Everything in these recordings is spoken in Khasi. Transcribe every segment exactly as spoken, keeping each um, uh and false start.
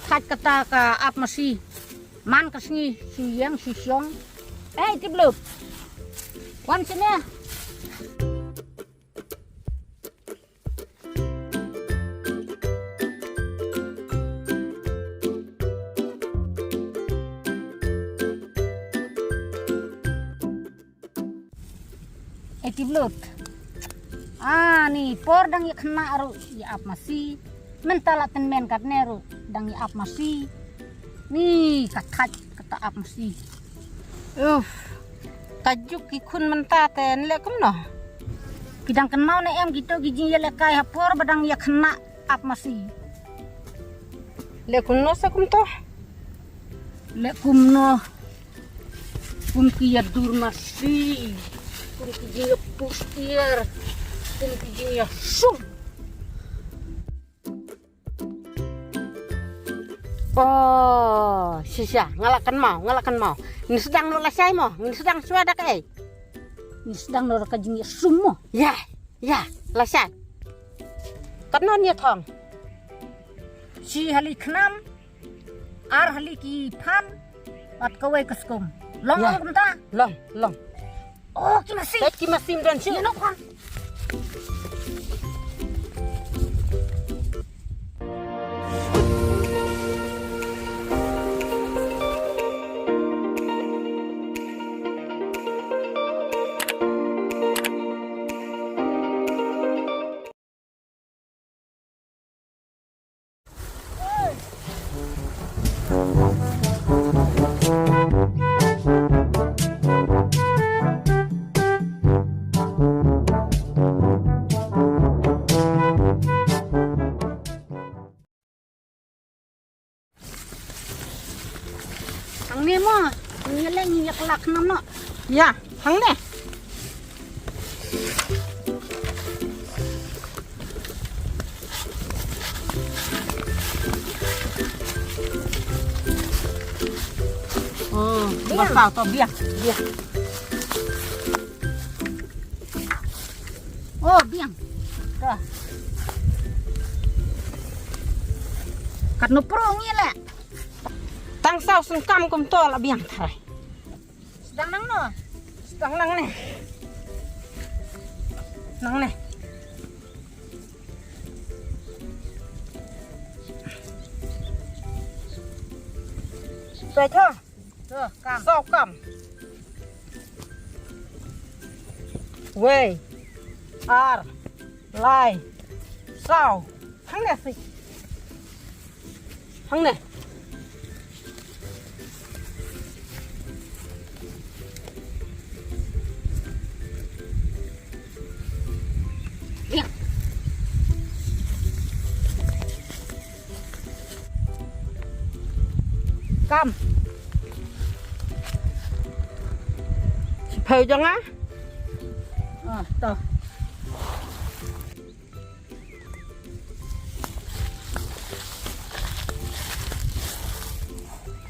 Thait kata ka ap masi. Man ka sngi shu ïeng shu shong. Ei, Tiplut. Wan sini. Ei, Tiplut. Ani por dang ïa khynnah ruh ïa ap masi. Mynta la tymmen katne ruh dang ïa ap masi. Ni ka thait kata ap masi. Uf. Ka juk ki khun mynta te nleh kumno? Ki dang kynmaw ne em kito ki jingïalehkai ha por ba dang ïa khynnah ap masi. Leh kumno sa kumto? Leh kumno? Kum ki ïa dur masi, kum ki jingïa pus tiar, kum ki jingïa sum. Oh, shisha, nga la kynmaw, nga la kynmaw. Ngi sdang noh lashai mo, ngi sdang shuwa da kaei? Ngi sdang noh da ka jingïa sum mo. Ïa, ïa, lashai. Katno ngi thong? Shi hali khnam, ar hali ki phan, bad kawei ka skum. Long, ïa, kumta? Long, long. Oh, ki masi. Ki masi don shu. Ïa, no, khwan. Hangne mo, ngi leh ngi ïa ka lak nam noh. Ïa, hangne. Oh, biang. Ba saw to biang, biang. Oh, biang. Ka. Katno pro ngi leh. Tang saw sengkam kumto la biang tharai. Sdang nang no. Sdang nang ne. Nang ne. Sai tha. To, kam. Saw kam. Wei. Ar. Lai. Saw. Hangne si. Hangne. Kam. Shiphew jong nga. Ah, to.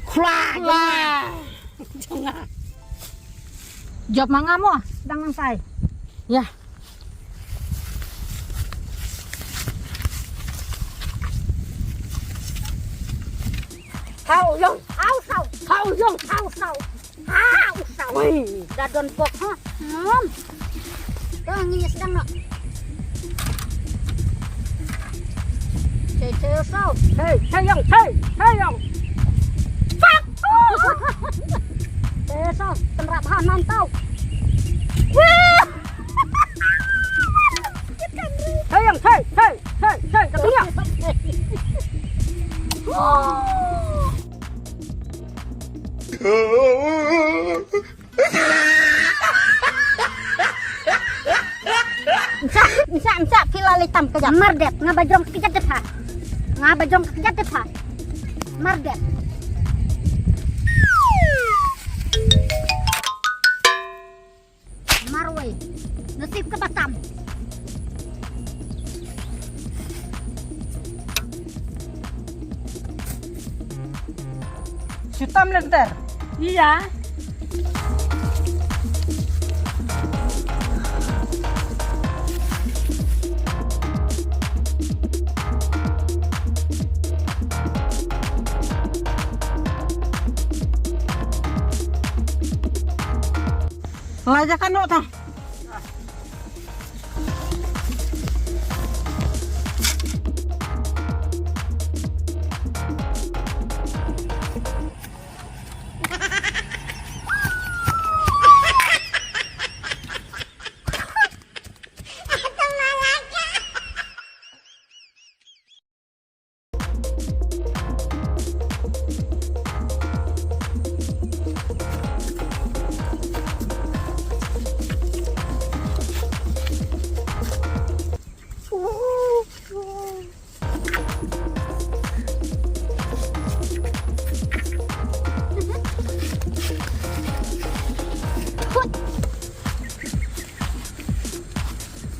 Khla, khla. Jop ma nga mo, dang nang sai. Ïa. Hau jong, hau sau, hau jong, hau sau. Ah, u sau. Ui, da don pok ha. Mom. Ka ngi sdang no. Chei, chei, u sau. Chei, chei, yong, chei, chei, yong. Fuck. Chei, sau, kan rap ha nan tau. Wah. Chei, yong, chei, chei, chei, chei, ka tengok. Nsa, nsa, nsa, phi la leh tam ka jam. Mar dep, nga ba jrong ka jat dep ha. Nga ba jrong ka jat dep ha. Mar dep. Marwei. Nasib ka batam. Shu tam lynter. Iya. Pelajar kan dok tang.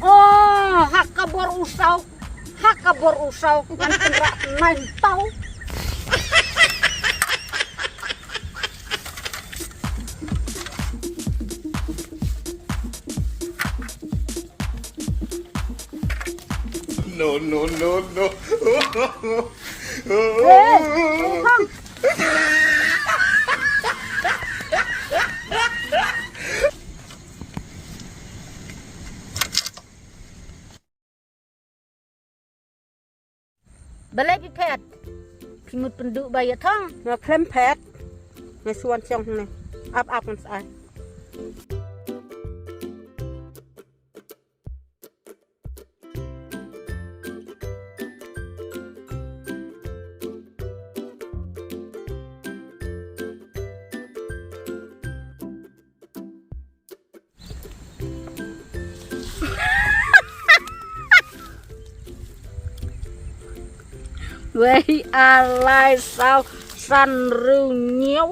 Oh, ha ka bor u saw. Ha ka bor u saw ngan pynrah nai tau. No, no, no, no. Eh, Thang. Balei phi phet? Phi mut pynduh ba ïa Thang. Nga khlem phet. Nga shu wan shong hangne. Ap ap ngan sa ai. Wei, ar, lai, saw, san, hynriew, hynñiew.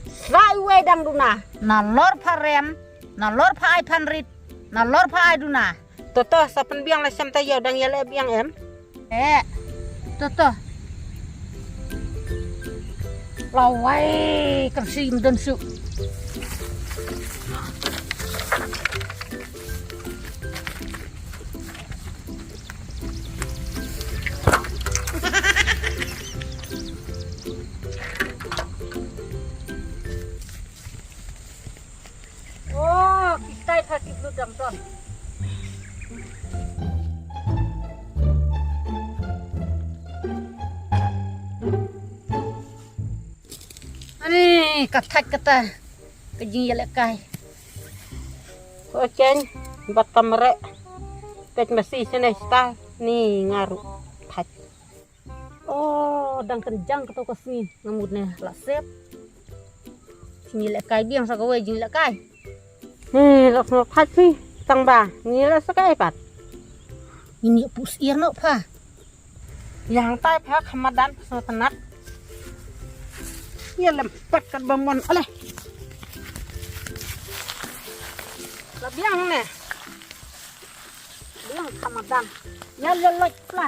Sa iwei dang duna. Nalor pha rem, nalor pha ai phan rit, nalor pha ai duna. To to, sa pynbiang la shem ta ïa u dang ïaleh biang em. Eh. To to. Lawei kan sim don su. Oh, kita itu hati belum dong ton. Ani, ka thait kata. Ka jingïalehkai. Ko chen, bat tamre. Pet masi sene sta, ni ngaru. Thait. Oh, dang kynjang kato ka sngi, nga mut ne la sep. Jingïalehkai biang sa kawei jingïalehkai. Ni lok sngewthuh phi tang ba ngi la sa kai pat. Ini pus ir no pha. Yang tai pha kham madan sngewtynnat. Ïa lem pat kat ba mon ale. La biang ne. Biang kham madan. Ïa lolot pla.